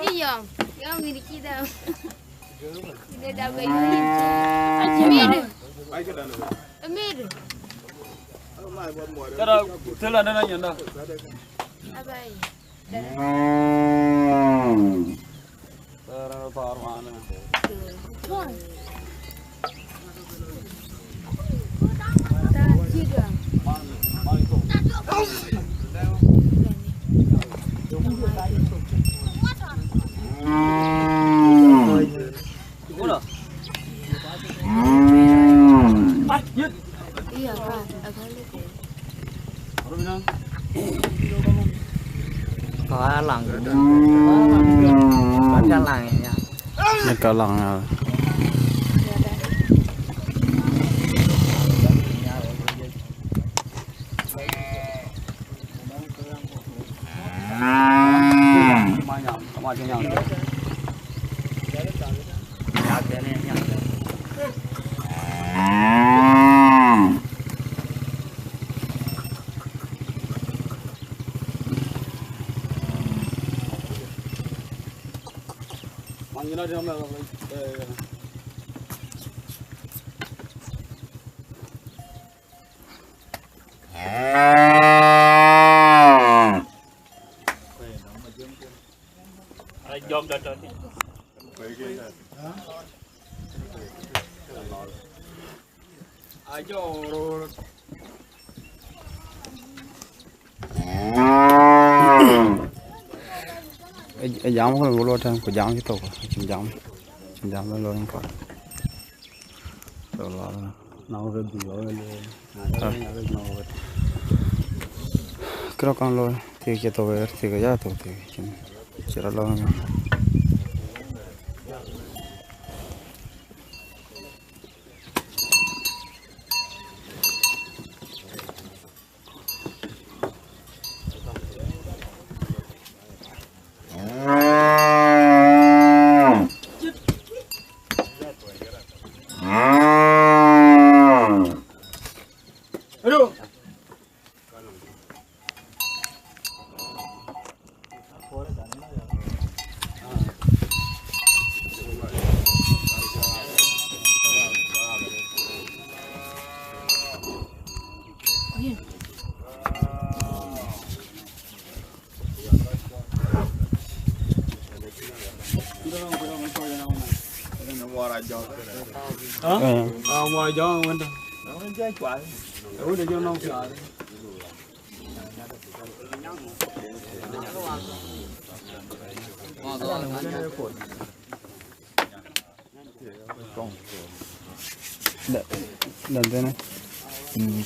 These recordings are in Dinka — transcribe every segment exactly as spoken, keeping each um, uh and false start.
Iyɔŋ, yɔŋ in cï däm. Ine däm ke yɔŋ in cï. Amir. Amir. Kada tela nena nyanda. Abai. Ka laŋ. Ka laŋ ya. Ni ka laŋ ya. Ë, ë jam kënë ku lɔ tɛ̈n, ku jam cï thok, acïn jam, acïn jam ë lɔ rin kɔc. So, lɔ, na wek dhil lɔ, lɔ, ah. Kërɔ kan lɔ, thiëk cï thok, ë, thiëk ya thok, thiëk cïn, cï rɔ lɔ. Da, da dene. Mm.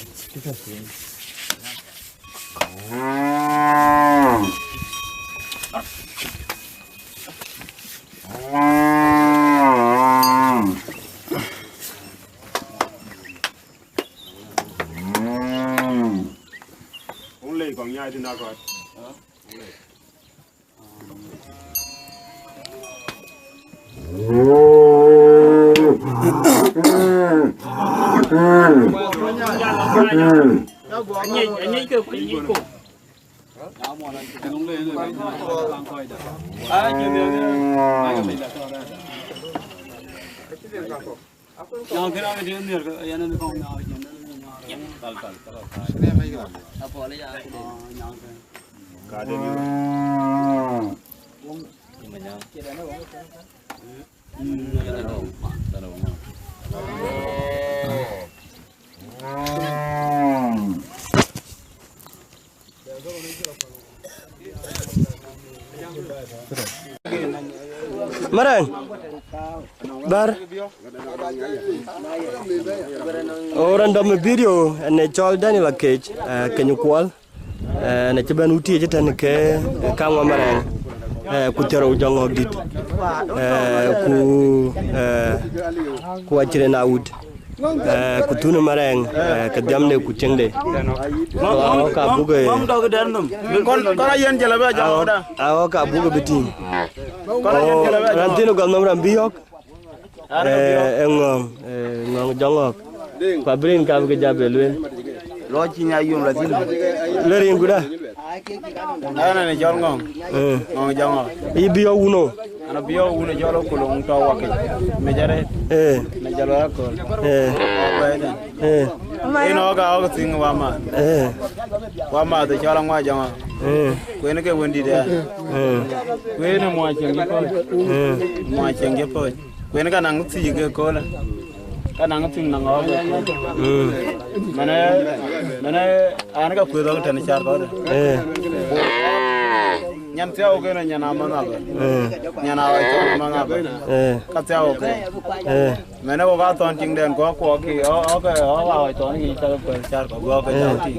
Wun lei kɔŋ nyaai thïn akɔ̈t. Mɛrɛŋ, bär. O random video, ɛn ë cɔl Daniel Akec, eh, Keny Kuɔl. Eh, në cï bɛ̈n wut tiëc ëtɛ̈n ke, eh, kaŋ wa Mɛrɛŋ, eh, ku thiërou jɔŋ ŋɔ̈k dït, eh, ku, eh, ku acïn awut. Eh, ku thun marɛɛŋ, eh, ke dhiamde ku cieŋde. So, awɔk abuk, eh, Kɔn, kɔn a yen jɛlɛ bɛ jam awɔk, da. Awɔk abuk bï tïŋ. Kɔn a yen jɛlɛ bɛ jam. Raan thïn gɔl nhom raan bï yɔ̈k. Ee, ee Ŋɔ̈ŋ, ee, Ŋɔ̈ŋ Jɔŋɔ̈k. Ku abï rin ka bï ke ja bɛ lueel. Lɔ cï nya yom la thïn. Lɔ rin ku da. Ana ne cɔl Ŋɔ̈ŋ. Ee. Ŋɔ̈ŋ Jɔŋɔ̈k. Yï bï yɔ̈k wun o. Ana bï yɔ̈k wun cɔl Okoloŋ tɔ wakic. Me jare. Ee. Me jalo akol. Ee. Ee. Ino ka ok thing wa ma. Ee. Wa ma de cɔl Ŋɔ̈ŋ Jɔŋɔ̈k. Ee. Kuen ke wendit ya. Ee. Kuen mo ceng ke ko. Ee. Mo ceng ke po. Kuen ka naŋ thiëc ke köölë, ka naŋ thiëc naŋ ɣɔɔk ke köölë. Mm. Mɛnë, mɛnë an ka kueth ɣɔ̈k tɛ̈n cär kɔ̈ɔ̈dë. Eh. Nyan thiau kënë nyan amanh abä. Eh. Nyan a ɣɔc thɔn amanh abä. Eh. Ka thiau ke. Eh. Mɛnë ɣɔ̈k a thɔn tiŋdɛn ku ɣɔ̈k kuɔɔk ki, ɣɔ̈k, ɣɔ̈k, ɣɔ̈k a ɣɔc thɔn ki cä ke kueth cär kɔ̈k guɔ̈k ke jam tïŋ.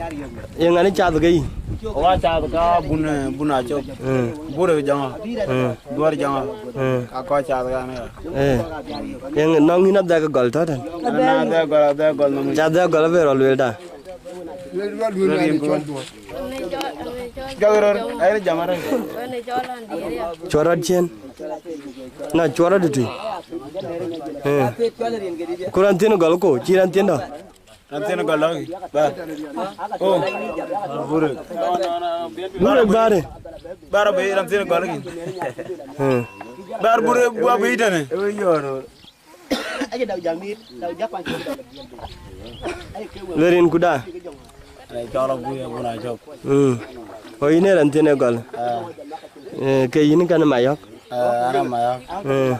Ye ŋa ni cath ke yï? Ɣɔ̈k a cath ka bun, eh, bun a cök. Eh. Bur ë jɔŋɔ. Eh. Duɔ̈r jɔŋɔ. Eh. Ka kɔc cath ka ni ya. Eh. Yeŋ nɔŋ yïn adhɛk gɔl tɔ̈ tɛ̈n? Ana adhɛk gɔl, adhɛk gɔl nɔm. Ca adhɛk gɔl abë rɔ lueel da. Lueel, lueel, lueel, lueel, lueel, lueel. Jɔk rɔt, ai jam arë. Cuɔt rɔt cien. Na cuɔt rɔt tui. Eh. Ku raan thïn gɔl ko, cï raan thïn dɔ. Raan thïn gɔl lɔ̈k, bär. Oh. Burek. Burek bär. Bär abï raan thïn gɔl kï. Hmm. Bär burek bua bï tënë. Lë rin ku da. Ai cɔl abui abun a cök. Hmm. O yïn ee raan thïn ë gɔl. Ah. Eh, ke yïn kɛn mayɔ̈k. Eh, ana mayɔ̈k. Eh.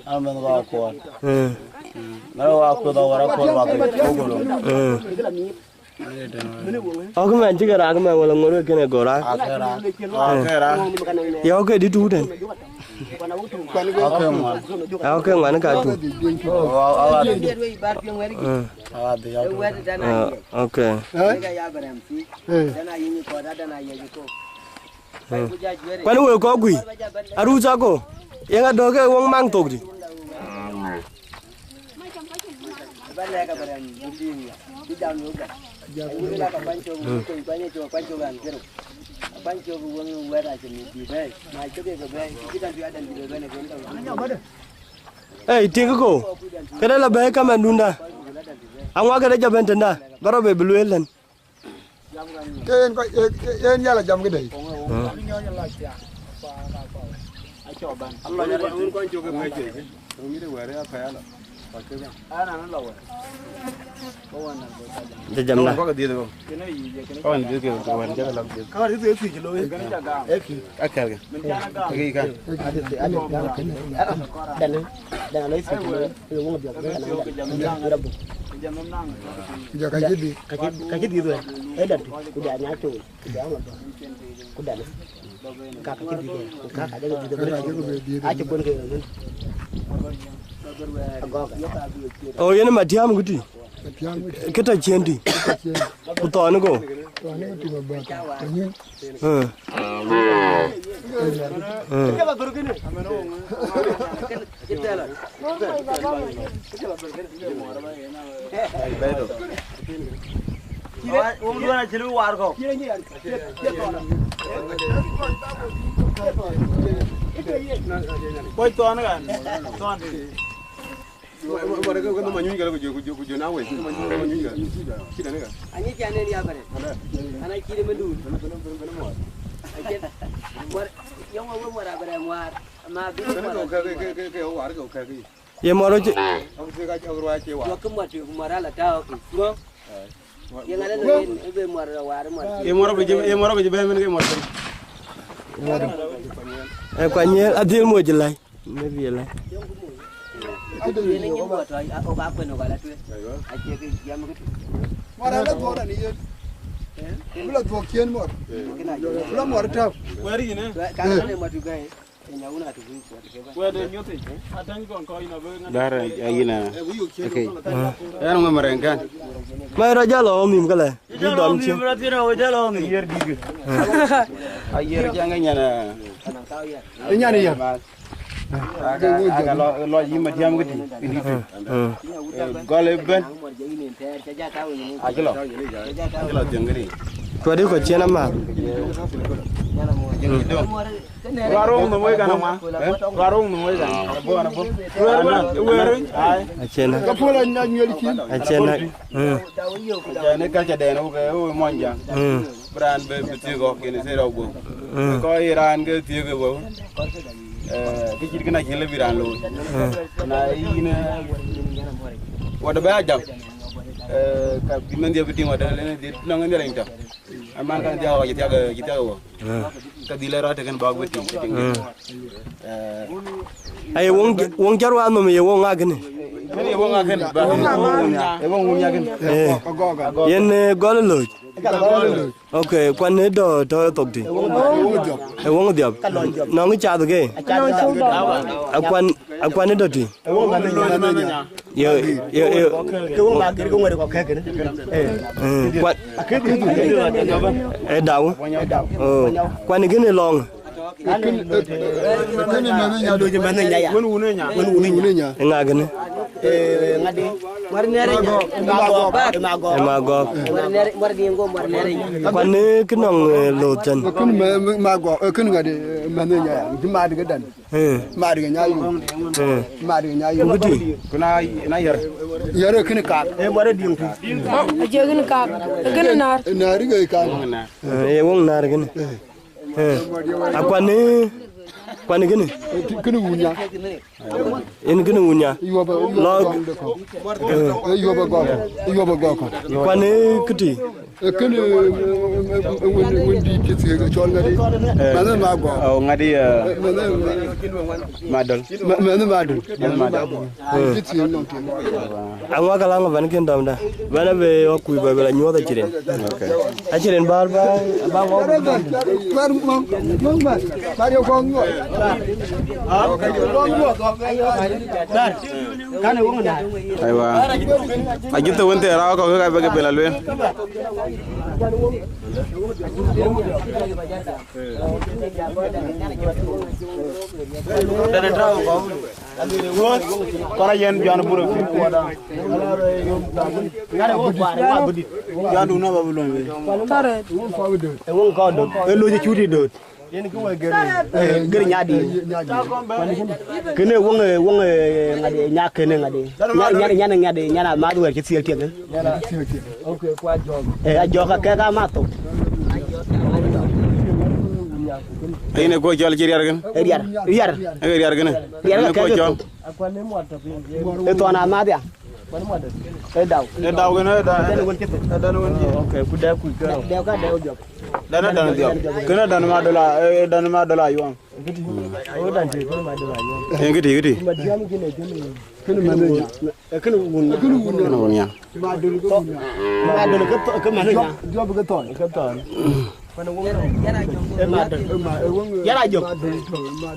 Ana meth kɔc kuɔɔt. Eh. Mm. Mɛn wa kueth awär akuɔɔt wa ke Okoloŋ. Eh. Ɣɔ̈k mɛn cï ke raak mɛn wala ŋor ke kënë go raak? Ake raak. Ake raak. Ya ɣɔ̈k ke dït tuut tɛ̈n? Ake ŋuan. Ya ɣɔ̈k ke ŋuan ka tuut. Awa, awa. Eh. Awa dhïc, awa. Ah, okay. Eh? Eh. Kuan wek kɔ̈k gui, arut cako, yeŋa dɔ̈k ke weŋ maŋ thok dï? Ei, tik ko, këde la bɛ̈ɛ̈i kaman dunda, aŋuak këde jɔ bɛ̈n tënda, bä rɔ be bï lueel tɛ̈n. Ke en kɔc, e, e, en yala jam këdɛ̈. Jam da. Akɛ̈lkë. Dana, dana lo isi kilo, kilo wong biok, dana, dana, dana, dana. Jɔ ka cï dhiëth. Ka cï, ka cï dhiëth wei. E dat, ku ja nya cool, ku ja ŋo dɔ. Ku dana. Ka ka cï dhiëth, ku ka ka jɔ dhiëth. Ka ka jɔ dhiëth. A cï kuën ke ŋun. Agɔk. O, yen Matiam ku tï. Matiam ku tï. Kë tɔ cien tï. Kë tɔ cien. Ku thɔn ko. Thɔn ko tï ba bɔt. Ku nyin. Eh. Eh. Kɔc thɔn kan, thɔn. Mɔ̈r ke, ke nhom anyuc kɛ̈lë ku jɔ, ku jɔ, ku jɔ na wei. Nhom anyuc, nhom anyuc kɛ̈lë. Cït ɛn kɛ. Anyuc can en ya bɛ̈rɛ. Ana cït ë mëndu. Bɛ̈n, bɛ̈n, bɛ̈n, bɛ̈n mɔ̈r. Acït. Mɔ̈r, yɔŋ wek mɔ̈r abɛ̈rɛ ŋuaar. Ama bï mɔ̈r. Kɛ̈n kɛ, kɛ, kɛ, kɛ, kɛ, waar kɛ, kɛ, kɛ. Ye mɔ̈r cï. Am kë ka, am ruac cï waar. Jɔ kë mɔ̈r tï ku mɔ̈r ala tääu kë. Ŋö? Ye ŋa lɔ yen ë be mɔ̈r la waar mɔ̈r. Ye mɔ̈r bï jë, ye mɔ̈r bï jë bɛ̈n mɛn ke mɔ̈r. Ë kuany ye adhil moc lai. Maybe ye lai. Mɔ̈r ala dhuɔ̈k rani yen. Bila dhuɔ̈k cien mɔ̈r. Bila mɔ̈r tap. Wɛ̈ɛ̈r yïn ë? Ka ka ne mɔ̈r tu bɛ̈i. Dar ayina. Okay. Yan ŋö marɛŋ kan. Ma rɔ jalo mim kala. Di dɔm ci. Ayer jang nyan. Nyan ya. Aka, aka lɔ, lɔ yï Matiam kë tï, kë dït tï. Mm. Eh, gɔl ë bɛ̈n. Acï lɔ. Acï lɔ thiëŋ këdï. Tuɔt ë kɔc cien amääth. Acï lɔ thiëŋ. Ruaroŋ nhom wei kan ama. Eh? Ruaroŋ nhom wei kan. Abo, abo. Ruer, ruer, ruer. Ai. Acien. Ka puɔl anyuɛl cin. Acien. Mm. Acien ë kacä dɛn, wo ke, wo mɔny jaŋ. Mm. Bï raan bï, bï thiëk ɣɔ̈k, yen ë thëër ɣɔ̈k guöp. Mm. Kɔc ë raan ke thiëk ë wëu. Eh, kë cït kënë acï lëu bï raan looi. Mm. Na yïn, eh, wɔ dë bɛ ajam. Eh, ka bï mɛnhdiɛ̈ bï tïŋ wɔ dë, lënë dhil nɔŋ ë Nhialic tɔ. Aman kan thiak, cï thiak, cï thiak wɔ. Mm. Ka dhil ë rɔt tëkën bɔ̈k bï tïŋ, tïŋ. Mm. Eh. Aye woŋ, woŋ cä ruath nhom ye woŋ ŋa kënë? Kënë ye woŋ ŋa kënë? Ba. Ye woŋ wunya kënë. Eh. Yen, eh, gɔl ë loc. Ok, kuan ë dɔ tɔ ë thok tï. Ë woŋ dhiɔp. Nɔŋ ë cath ke. Akuan, akuan ë dɔ tï. Ye, ye, ye. Ke woŋ ba ger ke ŋuɛ̈t kɔ̈k kɛ̈k kënë. Eh. Mm, kuan. Ë daw. Ë daw. Oh, kuan ë kënë lɔŋ. Kënë, kënë mɛnh nya. Wën wun ë nya. Wën wun ë nya. Ë ŋa kënë? Eh, ŋadï. Ŋuɛ̈t nɛ̈r nya. Ë Magɔk. Ë Magɔk. Ŋuɛ̈t nɛ̈r, ŋuɛ̈t giŋ go ŋuɛ̈t nɛ̈r nya. Kuan ë kë nɔŋ, eh, loth tën. Kënë mɛ-, mɛ-, Magɔk, eh, kënë ŋadï, eh, mɛnh nya. Cï maat ke dɛn. Eh. Maat ke nya yum. Eh. Maat ke nya yum. Ku tï. Ku na, na yär. Yär kënë kak. Eh, ŋuɛ̈t ë diŋ tï. Acie kënë kak. Kënë nar. Nar ke kak. Eh, ye woŋ nar kënë. Eh. Eh. Akuan ë, kuan ë kënë. Kënë wunya. Yen kënë wunya. Yuɔp, lɔ. Yuɔp, eh, yuɔp gɔk. Yuɔp gɔk. Kuan ë këtï. Eh, kënë, eh, eh, eh, wën, wën dït cï thiëëk, cɔl ŋadï. Eh. Mɛnh ë Magɔk. Oh, ŋadï, eh. Eh, mɛnh ë Madol. Mɛ-, mɛnh ë Madol. Mɛnh ë Madol. Cï thiëëk nɔm tïŋ. Aŋuak alaŋ bɛ̈n kën dɔmda. Bɛ̈n abï ɣɔ̈k kuc bɛ bï la nyuɔ̈th acï rin. Ok. Acï rin bär bä, bä ŋɔ̈k bï dɔm. Bär mɔ̈ŋ, mɔ̈ŋ bär. Bär ye kɔŋ nyuɔ̈th. Kɔŋ nyuɔ̈th. Bär. Kan ë woŋ na. Aywa. Ajïth wën thɛɛr aa kɔ̈k ka bï ke bï la lueel. Kɔn a yɛn Jɔn Bur ë kuɔɔda. Jɔn du na ba bi luɔny wei. Tɔrɛ. Ë woŋ kɔn döt. Ë loc ë cut ë döt. Eh, gër nyadi. Kënë woŋ, eh, woŋ, eh, ŋadi, nya kënë ŋadi. Nya, nya, nya, nya, nya, nya, madh wɛ̈r cï thiëëk tiɛk. Eh, a jɔk ka kek a math thok. Yen ë kuɔc cɔl cï riar kënë? Ë riar, riar. Ë riar kënë? Riar ka kek cɔl. Ë thɔn a math ya. Ë daw. Ë daw kënë, ë daw. Ë dan wën cï thok. Ë dan wën cï. Ok, ku dɛ kuc kërɔ. Dɛ ka dɛ jɔk. Dan ë dan dhiɔp. Kënë dan ma dola, ë dan ma dola yuɔŋ. Ë këtï, këtï. Kënë mɛnh ë nya. Kënë wun. Kënë wun nya. Madol ke thɔn, ke mɛnh ë nya. Jɔp ke thɔn. Ke thɔn. Ë Madol. Ë ma, ë woŋ. Yɛn a jɔk.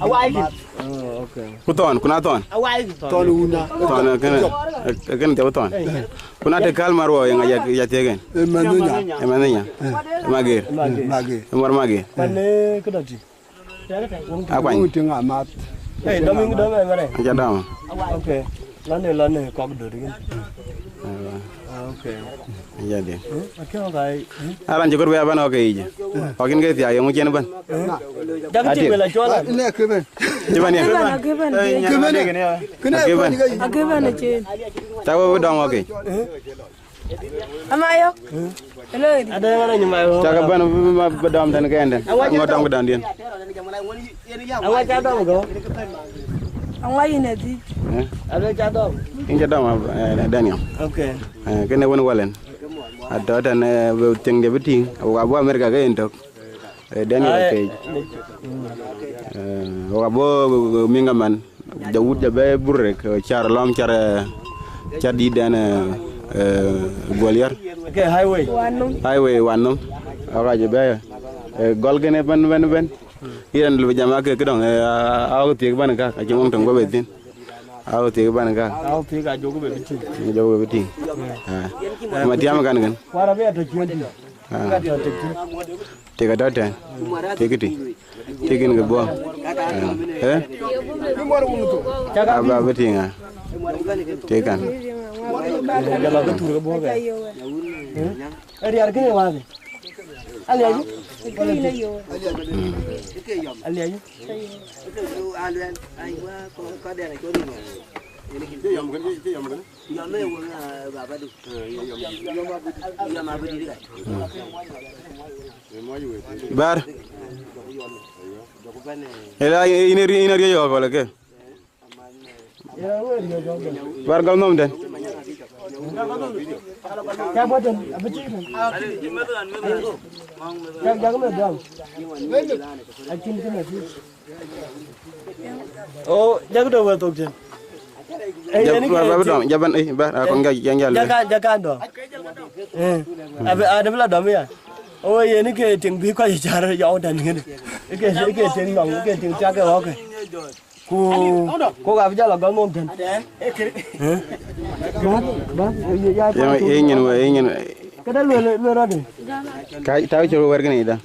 Awai kï. Oh, ok. Ku thɔn, ku na thɔn. Awai kï. Thɔn wun na. Thɔn, eh, kënë, eh, kënë thiɔp thɔn. Ku na të kal mar wɔ, ë ŋa ya, ya thiëk en? Ë mɛnh ë nya. Ë mɛnh ë nya. Ë Mager. Mager. Ë mɔr Mager. Mɛnh ë këdɔt tï. Akuany. Wun tïŋ amath. Ë dɔm, dɔm ë mɛrɛ. Aca dɔm. Ok. Lɔn ë, lɔn ë kɔk döt kën. Aywa. Ah, ok. Aca dï. Ë, akë ɣɔ̈k ai. Aran cï kɔ̈r bï abän ɣɔ̈k ke yic. Ɣɔ̈k yïn ke thiaak yeŋö cïn bän? Dak cï bï la cɔl an. Ne kë bɛ̈n. Cï bän yen. Akë bɛ̈n, akë bɛ̈n. Kënë bɛ̈n. Akë bɛ̈n. Akë bɛ̈n acïn. Cak we bï dɔm ɣɔ̈k ke. Ama yɔ̈k. Hello. Ada ŋa nyuma yɔ̈k. Cak bɛ̈n bï, bï, bï dɔm tën ke ɛn dɛn. Ŋö dɔm ke dɔm diɛn. Awa ca dɔm go. Awa yïn ë dhïc. Eh? Awa ca dɔm. Yïn ca dɔm, eh, Daniel. Ok. Eh, kënë wën walɛn. Atɔ̈ tɛ̈n, eh, we thiëŋ de bï tïŋ. Wok abɔ̈ America ke yen tök. Eh, Daniel Page. Eh, wok abɔ̈, eh, Mingaman. Jawut ja bɛ burek, eh, car lɔm, car, eh, car dït dɛn, eh, eh, Guɔliɛr. Ke highway. Highway wan nom. Aka ja bɛ, eh, gɔl kënë bɛ̈n, bɛ̈n, bɛ̈n. Yïn lëu bï jam ake këdɔŋ, eh, a, a, a thiëk bän kak, acï ŋɔŋ töŋ bä bɛ thïn. A thiëk bän kak. A thiëk a jɔk bɛ bï tïŋ. A jɔk bɛ bï tïŋ. Ah. Ma tiam kan kën. Wara bɛ tɔ cuën tïŋ. Ah. Ka tɔ tek tïŋ. Tek atɔ tɛ̈n. Tek tï. Tikin ke buɔ̈. Eh? Aba bï tïŋ a. Tikan. Jɔl a ke thur ke buɔ̈ ke. Riɛr kënë wath. Aliac. Aliac. Bär. Ela ina ri ina ri yo ko le ke. Bär gal nom den. O, jak do we thok chen. Eh, Jab yani ke ba ba dom, jaban eh ba a kon ga jang jal. Jaka jaka do. Eh. Abi ada bila dom ya. O, yani ke ting bi ko char ya o dan ngene. Ke ke ting dom, ke ting cha ke oke. Ku ko ga bi jalo gal nom den. Eh. Ba ba ya. Ya yin we yin. Kada luel luel rode. Ka ta cho wer gani da.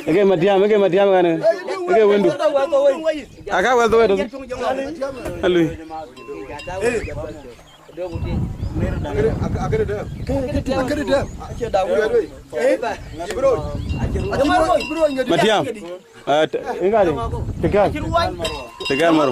Ege matiam, ege matiam gane. Ege wendu. Aka wal to wedo. Alui. Matiam. Ah, te-, inga de. Tegal. Tegal maro.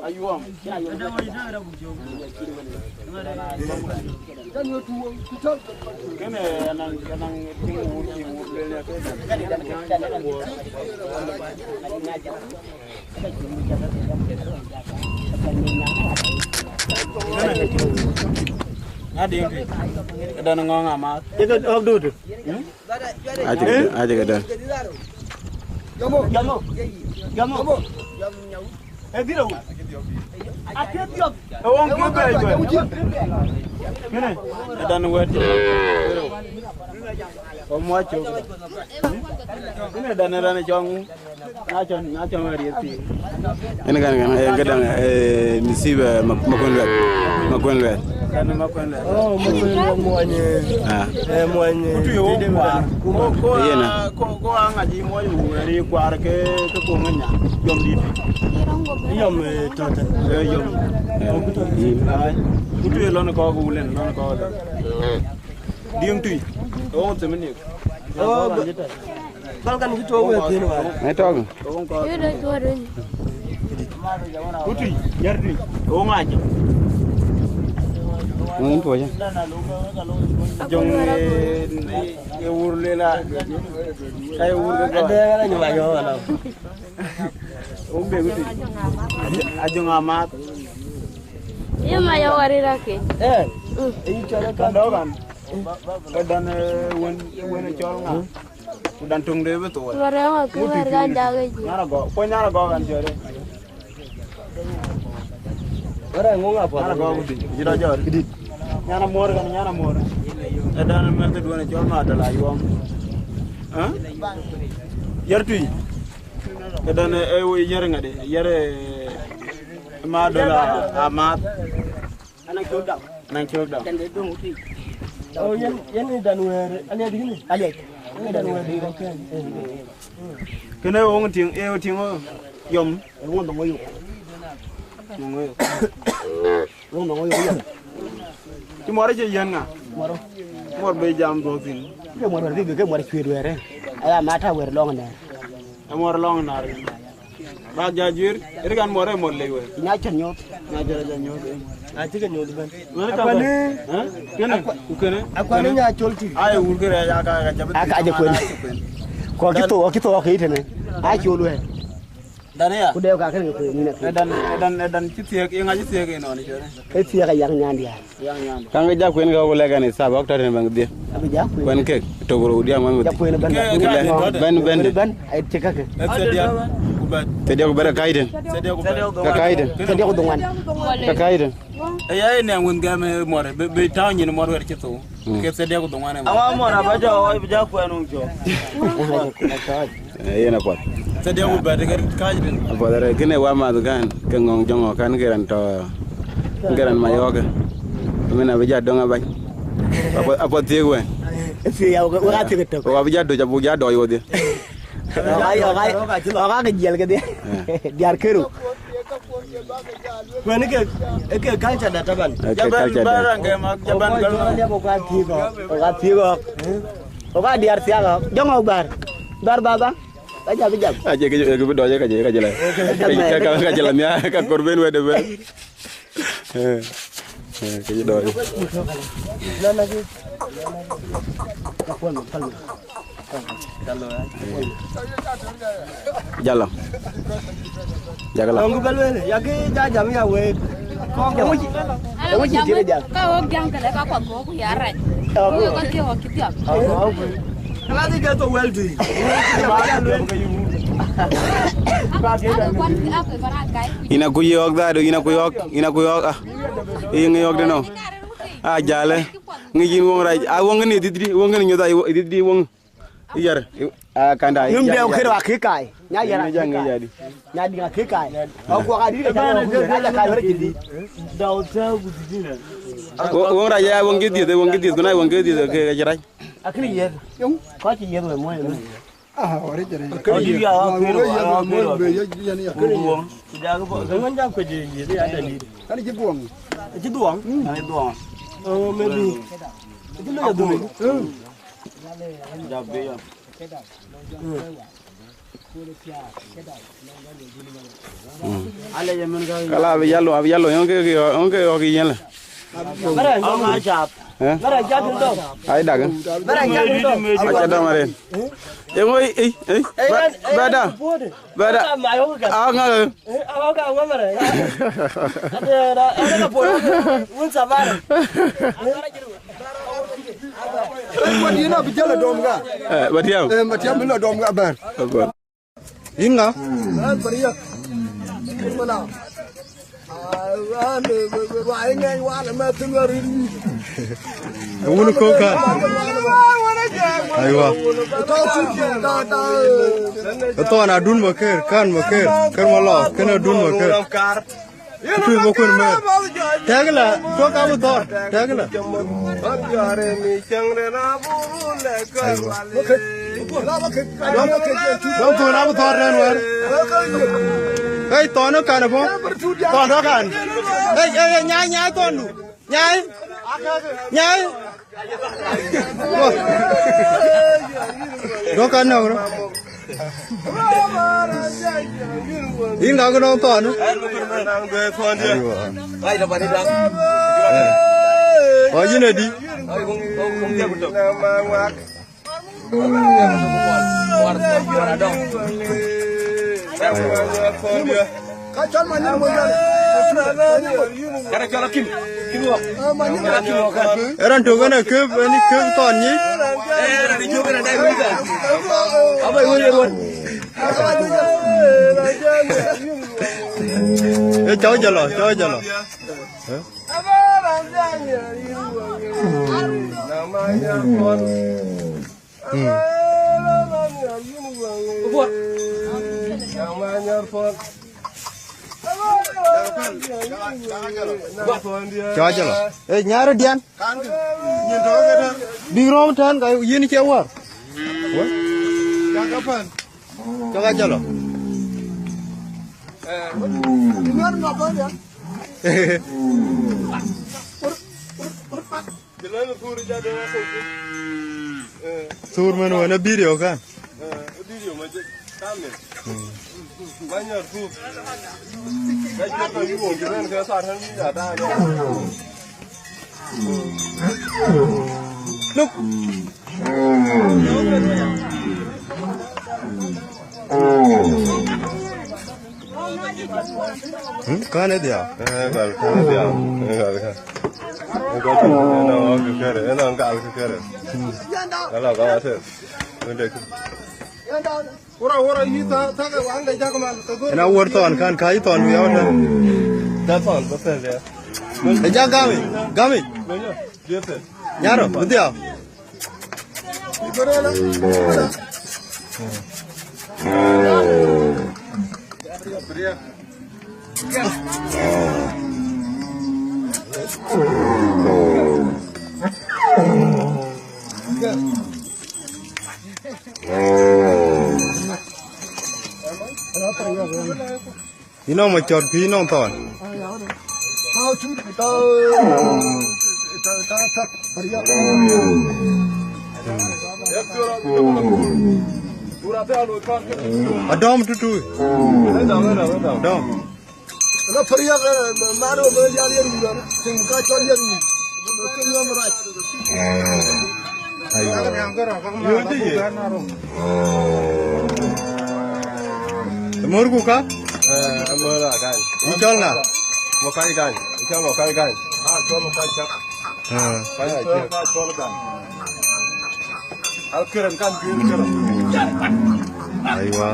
Ayuɔm. Kënë anɔŋ, anɔŋ tiŋ wur, tiŋ wur lënë kënë. Adïŋ tui. Këdɛn ŋɔ̈ŋ amath. Jëkë ɣɔ̈k duut. Acï këdë, acï këdë. Jɔmɔ, jɔmɔ, jɔmɔ. Ee dhil awuc. Akë dhiɔp. Ee wëŋ kë bɛ̈ɛ̈i bɛ̈ɛ̈i. Kënë, ee dan wɛ̈t. Wɔ muɔc cök. Kënë dan ë raan ë cɔŋ. Na cɔn, na cɔn wɛ̈t riɛth piny. Ënë kan, kan, ee, këdäŋ, ee, nisip, ee, ma-, Makuën Luɛth. Makuën Luɛth. Kan Makuën Luɛth. Oh, Makuën Luɛth muɔny, ee. Ah. Ee, muɔny, ee, kutu ye wok kuar. Ko, ko, yen a, ko, ko aŋac yï muɔny wok, ee, ri kuar ke, ke koŋ nya. Yom dït. Yom, ee, tɔ̈ tɛ̈n. Ee, yom. Ee, kutu. Ai. Kutu ye lɔn kɔ̈k wulen, lɔn kɔ̈k. Diŋ tui. Oh, themini. Oh, bal kan cï tuɔɔk wek thiën wä. Ë tɔ̈k. Yïn ë tuɔɔr wën. Ku tui, yär tui. Wo ŋac. Ŋun tuɔɔc. Jɔŋ, ee, ee, wur lela. Ka ye wur ke gɔl. Adɛɛk ala nyuma yɔ wala. Wo be ku tui. Ajɔŋ amath. Ye ma yɔ wari rake. Eh. Mm. Ee yï cɔl ka dɔk an. Ke dan, ee, wën, wën ë cɔl ŋa? Ku dan töŋ de bï thou. Wärë ŋö kë wär ka jak ë jiëk. Nyan agɔk, kuɔny nyan agɔk an jɔt. Wärë ŋö ŋa puɔth? Nyan agɔk ku dït, jït ajɔt. Këdït. Nyan amuɔ̈r kan, nyan amuɔ̈r. Ëdan mɛnhduɔn cɔl Madol Ayuɔm. Ë? Yɛr tui. Ëdan ë woi yɛr ŋadi, yɛr, ë, Madol a, Amath. Anaŋ cök dam. Anaŋ cök dam. Oh, yen, yen ë dan wɛɛr, Aliɛt yïn? Aliɛt. Yen ë dan wɛɛr, okay. Kënë ë woŋ tiŋ, ë tiŋ ë yɔm. Ë woŋ dhoŋ ë yök. Dhoŋ ë yök. Ë woŋ dhoŋ ë yök yɔm. Cï muɔr ë cï yiɛ̈n ŋa? Muɔr. Muɔr bï jam dhuɔ̈k thïn. Ke muɔr wɛɛr bï, ke muɔr cuëët wɛɛr, ë. Aya ma ta wɛɛr lɔŋ nɛɛr. Ë muɔr lɔŋ nɛɛr. Bak ja juëër, ë kan muɔr ë muɔr lec wɛɛr. Nya cän nyuɔ̈th. Nya cän ja nyuɔ̈th, ë. A cï ke nyuɔ̈th bɛ̈n. Wën ka bɛ̈n. Ë? Kënë, ku kënë. Akuan ë nya col tï. Ai, wur kërɛɛc aa ka, ka jabï. Aa ka jɛ kuen. Kɔɔr cï thou, cï thou ke tënë. Aa col wɛɛr. Dan ya. Ku dee ka kënë ke kuen, nïn akën. Ë dan, ë dan, ë dan cï thiëëk, yeŋa cï thiëëk ënɔɔnë cï wɛɛr. Ë thiëëk ayak nyan diaar. Kaŋ ke ja kuen ke wok lɛ̈k ɛn ithap ɣɔ̈k tɔ̈ tën bɛ̈n kedhie. Abï ja kuen. Kuen kek, tök rou diäk ŋuan kedhie. Ja kuen ëbɛ̈n. Ke, ke, bɛ̈n, bɛ̈n, bɛ̈n. Bɛ̈n, ë thiëëk kakë. Ë thiëëk diäk ku bɛ̈t. Thiëëk diäk ku bɛ̈t ka kac tën. Thiëëk diäk ku bɛ̈t. Ka kac tën. Thiëëk diäk ku dhoŋuan. Ka kac tën. Ë ya ë nɛŋ wën gɛm ë muɔr, bï, bï tääu nyin muɔr wɛɛr cï thou. Mm. Ke thiëëk diäk ku dhoŋuan ë muɔr. Awa muɔr abä jɔ, abï ja kuen wok cök. Eh, yen apuɔth. Tëde ku bɛ̈t ke kääc rin. Apuɔth arëët kënë wa math kan, ke ŋɔ̈ŋ jɔŋ ɣɔ̈k kan ke raan tɔ̈, ke raan Mayɔɔk. Min abï ja döŋ abany. Apuɔth, apuɔth thiëëk wën. Ë thiëëk ya, wek, wek aa thiëëk ëtök. Wek abï ja döc, abuk ja dɔɔc wodhie. Ɣɔ̈k aa, ɣɔ̈k aa, ɣɔ̈k aa ke jiɛl kedhie. Eh. Diäär kërou. Kuen ke, ke culture da taban. Eh, ke culture da. Jaban, jaban, jaban. Ɣɔ̈k aa thiëëk ɣɔ̈k. Ɣɔ̈k aa diäär thiaak ɣɔ̈k. Jɔŋ ɣɔ̈k bäär. Bäär baba. Ka jam, jam. Acie ke, ke bï dɔɔc ka jɛ, ka jɛ la. Ka, ka, ka jɛ la nya, ka kor ben wede ben. Eh, eh, ke jɛ dɔɔc. Jalo. Jalo. Ngu bɛ̈n wël, ya kï ja jam ya wek. Kɔ̈k. Eŋö cï, eŋö cï tiëk jam? Ka wok jam këlë ka kuɔth wok ku ya rac. Wok ka thiëk wok cï thiɔ̈k. Ŋadï ke thok wël tui. Yïn akuc yɔ̈ɔ̈k dhadu, yïn akuc yɔ̈ɔ̈k, yïn akuc yɔ̈ɔ̈k, ah. Yïn ŋic yɔ̈ɔ̈k dënɔ. Ah, jalë. Ŋic yïn woŋ rac. Ah, woŋ kënë dhïth dï, woŋ kënë nyuɔth, ah, dhïth dï woŋ. Yɛr, ah, kanda. Yum de kër wa kikai. Nya yɛr. Nya diŋ kikai. Nya diŋ kikai. Wa kuɔk adï ka jam wa kuɔk, nya kai wɛr kidi. Dau tɛ gudi dina. Wo, wo raja ya wong kidi, wong kidi, kuna wong kidi ke, ke rai. Akri yɛr. Yung. Ka ci yɛr we moy. Ah, ori jere. Ka ji ya wa kero, wa kero. Be ya ya ya. Kero wong. Ku ja ko, ko ngan jam ko je yɛr ya dali. Kan ji buong. Ji duong. Ai duong. Oh, maybe. Ji lo ya duong. Kala abï jalo, abï jalo, yɔŋ ke, yɔŋ ke, yɔŋ ke yɛn la. Bara jam. Eh? Bara jam dong. Ai dak. Bara jam dong. Aca dɔm aren. Yɔŋ ei, ei, ei. Bada. Bada. Ah, ŋa. Eh, awa ka ŋa mara. Ada, ada ka pora. Wun sabara. Eh, Matiam abï jalo dɔm ga. Eh, Matiam. Eh, Matiam bï lo dɔm ga bɛ̈n. Yïn ŋa? Wun kok kan. Aywa. Thɔn adun ma ker, kan ma ker, ker ma lɔ, ken adun ma ker. Kutu mo kun mer. Tɛ̈k la, tuɔk abï thɔɔr, tɛ̈k la. Aywa. Dɔm thun abï thɔɔr tɛ̈n wɛ̈r. Ei, thɔn ë kan ë bɔ̈. Thɔn tɔ̈ kan. Ei, ei, ei, nyai, nyai thɔndu. Nyai. Nyai. Dɔ̈k kan nɔ̈k rɔ. Yïn ka kënɔŋ thɔn. Aywa. Ɔ yïn adi. Ka cɔl ma nyin mo yal. Kada cɔl akim. Kim wok. Eran tök en akep, en kep thɔn nyi. Eran tök en adai wika. Aba iwo ye ruot. E cɔu jalo, cɔu jalo. Mm. Cɔk jɔl. Eh, nyar diɛn. Bïk röm tɛ̈n ka yïn cie wäär. Wä? Cɔk jɔl. Thur mën wën ë video kan. Look. Hmm? Kan ë dhiau. Eh, gal, kan ë dhiau. Eh, gal, kan. Eh, gal, kan. Eh, no, gal, kan. Eh, no, gal, kan. Hmm. Gal, gal, kan. Wende. Wora, wora, yï tha, tha ke wang de jak mal, ke gor. Ena wor thɔn kan, ka yï thɔn wiau na. Da thɔn, ba pel ya. E jak gami, gami. Nyaro, bï dhiau. Yïn nɔŋ macɔt ku yïn nɔŋ thɔn. Adɔm tutu. Dɔm. Ëlä, pär yak, eh, man ë bï jäl yen wun, ëlä, tiŋ ka cɔl yen wun. Ëlä, ke ŋɔm rac. Aywa. Yööc yï. Mörku ka? Eh, amör akany. Yï cɔl ŋa? Mokai Gany. Yï cɔl Mokai Gany. Ah, cɔl Mokai Cak. Ah. Ka cɔl Gany. Al kërën kan juël kërën. Aywa.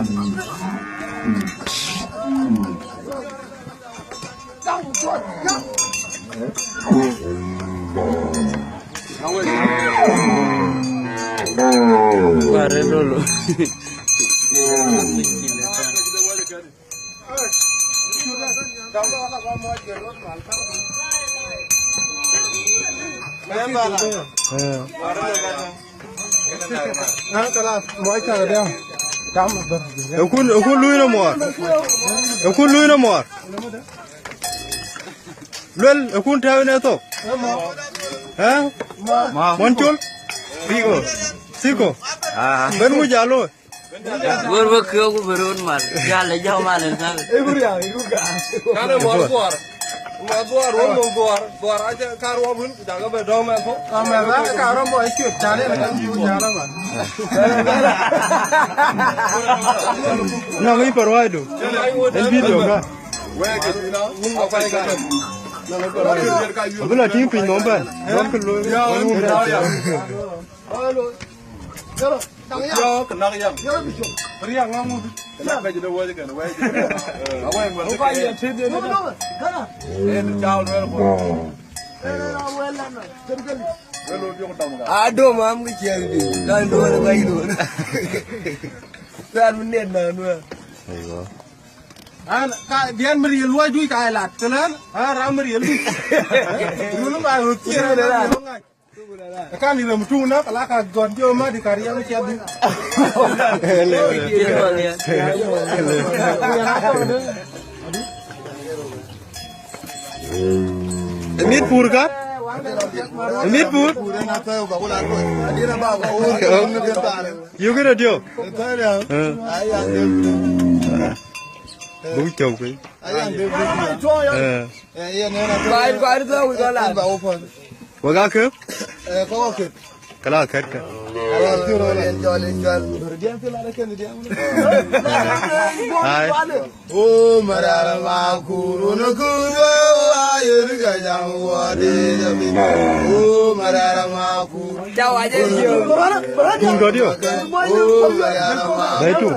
Pare lolo. Eh. Ekun, ekun lui në muɔɔr. Ekun lui në muɔɔr. Luel, ekun tɛ̈ɛ̈u në thok. Eh? Mon col? Siko. Siko. Ah. Ben mu jalo. Wor ba kio ku berun mal. Jale jao mal en sabe. Kan e muɔɔr guɔr. Muɔɔr guɔr, wor mum guɔr. Guɔr aja kar wɔ bun. Jaga be dɔm mɛn po. Ka mɛn la ka rɔm bɔ ikiot jale na kan ju jale man. Na ngi por wai do. En video ka. Abula ting piny nom ben. Dɔm ke lo. Hello. Yo, ke nak yam. Riang ngang mut. Nak ka jide wajib kan, wajib. Awai, wajib. Eh, jauh, wajib. Ado mam ke ciɛl di. Dan do, wajib. Dan menet na, wajib. An, ka diɛn meriel luɔi dui ka lat. Telan, ah, ram meriel dui. Dulu ba hutier. Kan ni rem tung na, kala ka gon jo ma di kariam cia di. Mit pur ka? Mit pur? Yuk ina dio. Bu chau ke. Eh. Ba, ba, ba, ba, ba. Wek aa kek? Eh, kɔc aa kek. Kala kɛ̈tkë. Ai. O marara ma kuru na kuru, ayer ka jam wa de jami. O marara ma kuru. Tum dɔ̈t yök. O marara ma. Bɛ̈i tum.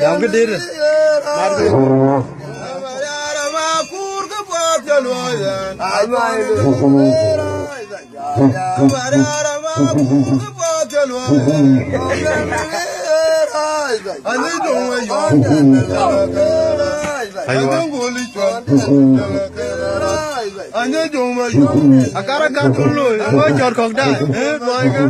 Jam këdït. Aywa. Akara kan kun looi, wo jɔt kɔ̈k daai, eh, luɔi ke.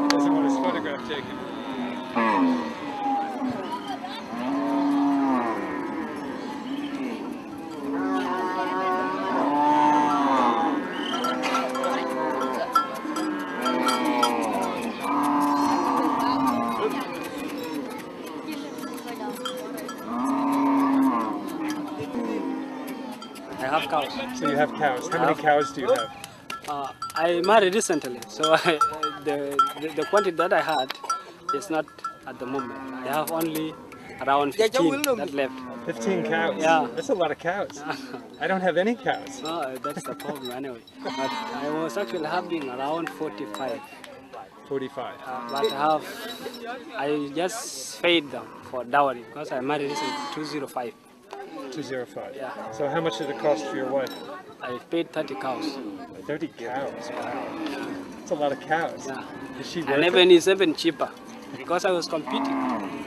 Doesn't want his photograph taken. I have cows. So you have cows. How many cows do you have? Uh, I married recently, so I, the, the the quantity that I had is not at the moment. I have only around fifteen that left. Fifteen cows? Yeah. That's a lot of cows. I don't have any cows. No, that's the problem anyway. But I was actually having around forty-five. Forty-five. Uh, but I have, I just paid them for dowry because I married in two zero five. Two zero five. Yeah. So how much did it cost for your wife? I paid thirty cows. Thirty cows? Wow. That's a lot of cows. Yeah. Is she worth it? And even, it's even cheaper because I was competing.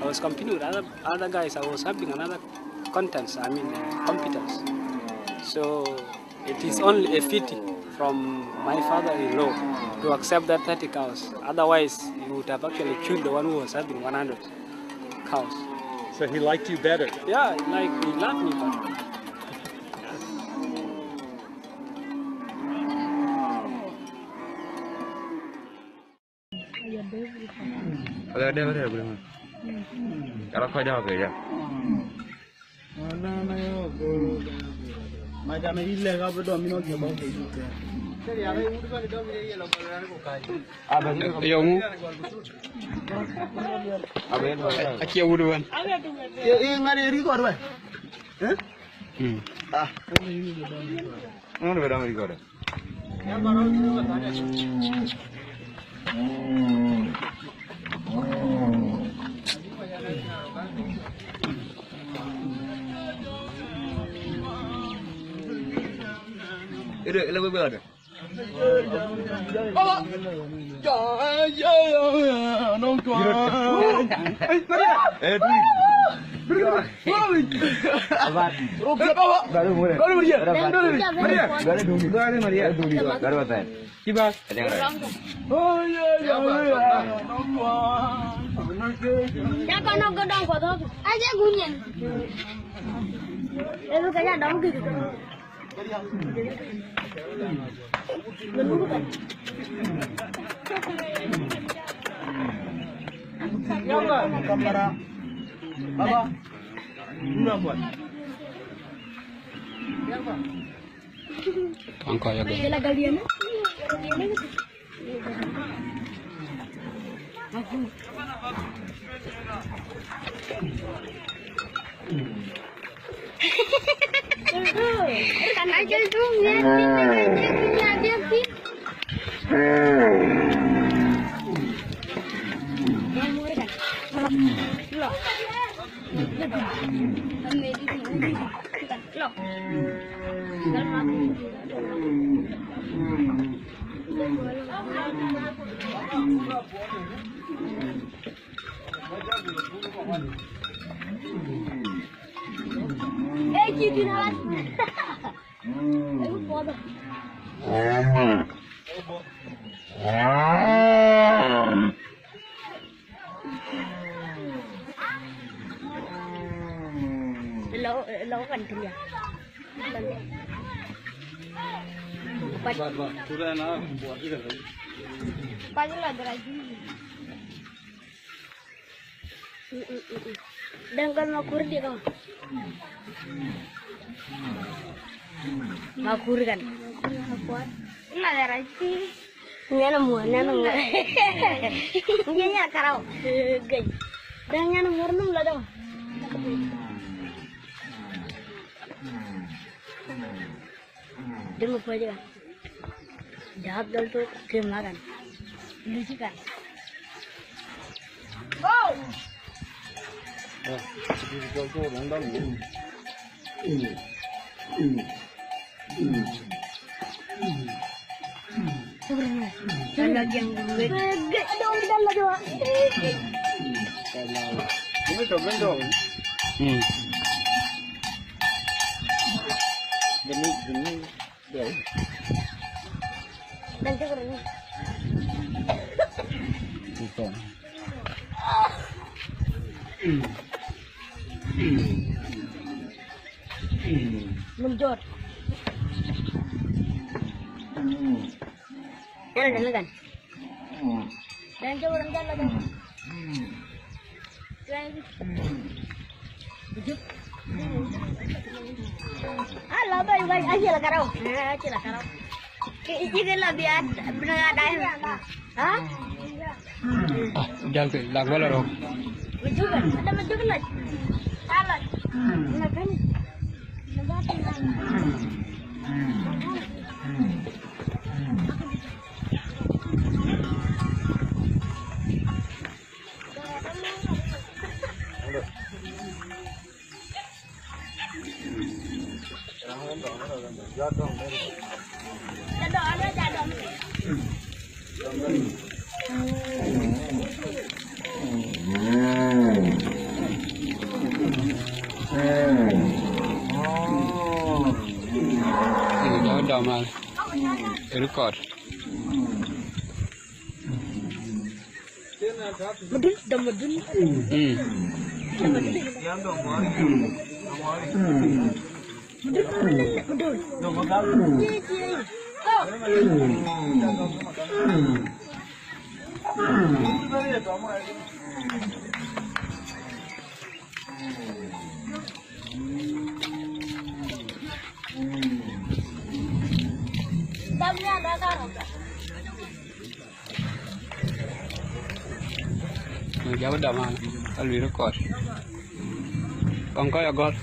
I was competing with other, other guys. I was having another contents, I mean, uh, competence. So it is only a pity from my father-in-law to accept that thirty cows. Otherwise, he would have actually killed the one who was having one hundred cows. So he liked you better. Yeah, like, he loved me better. Ada, ada, ada, ada. Kalau kau jawab ya. Macam ini lek apa dom ini oke bau ke itu. Yo, mu. Acie wut wan. Ye, ye, ngari record wan. Eh? Hmm. Ah. Mana beda record? Ile, ile bebe ada. Baba, baba. Kan kɔc agɔk. Lo, lo kan tulia. Pas, pas la dara. Dangkan makur dia kau. Makur kan. Ina da raji. Nyana muɔr, nyana muɔr. Nyana karau. Gay. Dang nyana muɔr num la dong. Dum ko jiga. Dap dol to ke magan. Luci kan. Num jot. Yana da magan. Dan jawran jalla da. Ala bai bai, aje la karau. Aje la karau. Ike la biya bina da. Ha? Jal ke la wala ro. Majuga, ada majuga la. Ala. Na kan. Na ba kan. Dɔm mal. Record. Madun, dɔm madun. Mm. Jam dɔm an, ka luel kɔc. Kɔn kɔc agɔl.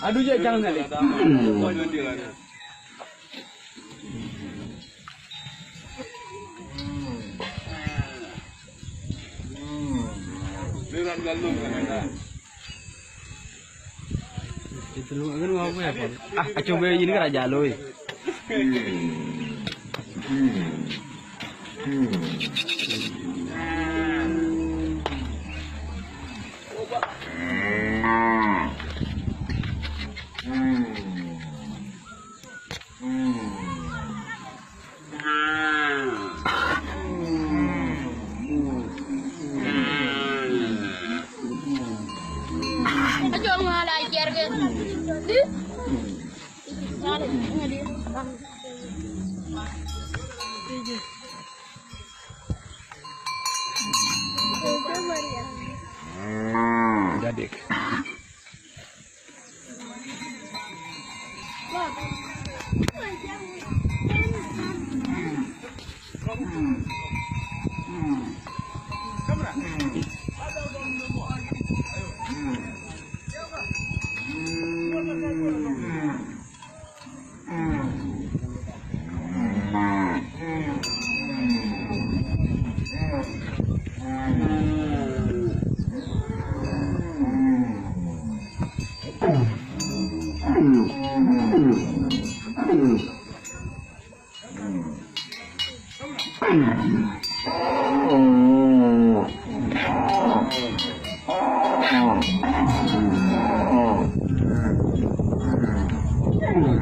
Adu je chang ne. Ah, acuk be yin kara jalo. Jadik.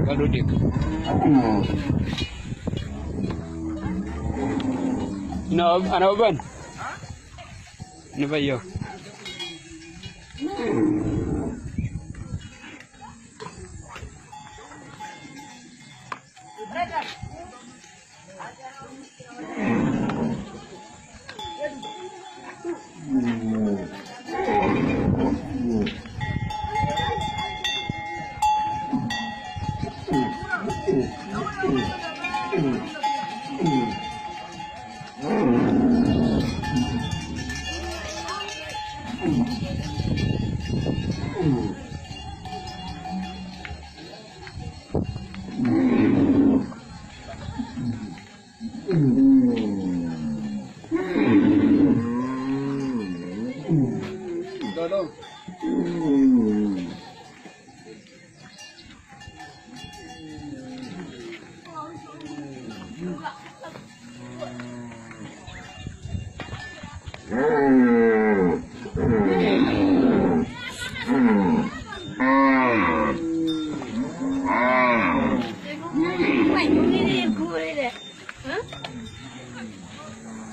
Ka du dik. Ina, ana ban. Ni ba yok.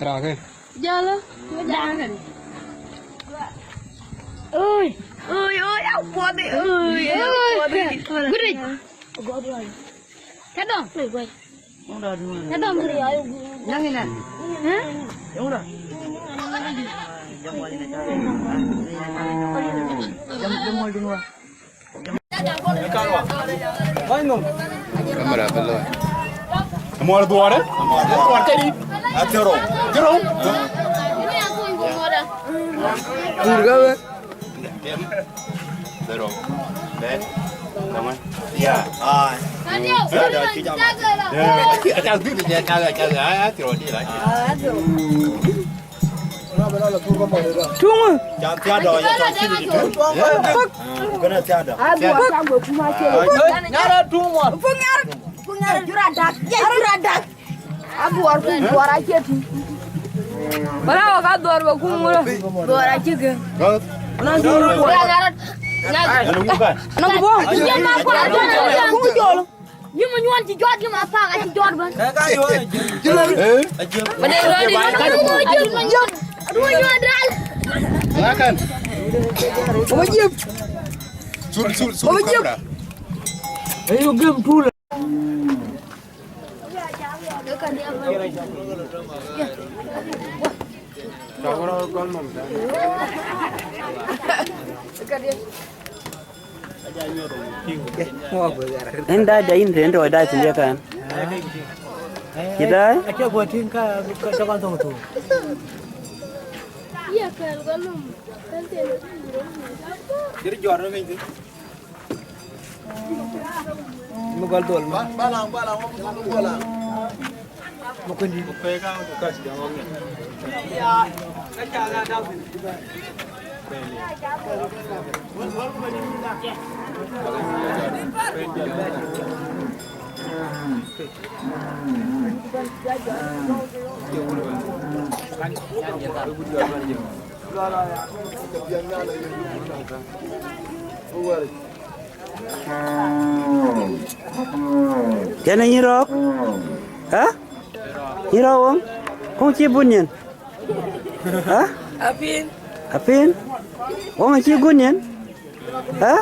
Rake. Jalo, jalo. Oi. Oi, oi, apuɔth, oi, oi, apuɔth. Gurij. Tadɔm. Tadɔm. Nyang ina. Hah? Jam, jam wal dun wa. Kamera belo. Muɔr duɔɔr, eh? Duɔɔr tëdï. Atero. Atero. Pur gawe. Zero. Bet. Kaman. Ya. Ah. Zero. Zero. Zero. Zero. Zero. Zero. Zero. Zero. Zero. Zero. Tuŋ. Ca thiada, ya ca cï di tuŋ. Puk. Kena thiada. Nyara tuŋ wa. Puk nyar. Puk nyar jura dak. Ya jura dak. Abuɔr ku buɔr acie tuŋ. Wala wa ka duɔr ba ku ŋura. Duɔr acie ke. Na du. Na du. Na du. Ku jolo. Yï manyuɔn cï jɔt, yï ma paŋ acï jɔt bɛ̈n. Ka ka yɔn a jiëp. Eh? A jiëp. Ba de rɔt di. Ka du manyuɔn dal. Lakan. Ba jiëp. Sur, sur, sur. Ba jiëp. Ayo game two. Ënë daai, daai yïn tënë tɔ̈ daai thïn ye kan. Cï daai? Acie guɔ tïŋ ka, ka, ka kɔn thöŋ thok. Ye kɛl gɔl lum, kɛl tënë. Jër jɔt rɔ piny thïn. Më gɔl dhol ma. Balang, balang, balang. Kɛn ë yïn rɔ̈ɔ̈k? Hä? Yïn rɔ̈ɔ̈k woŋ? Kɔŋ cï bun nyin? Hä? Apin. Apin? Woŋ acï gun nyin? Hä?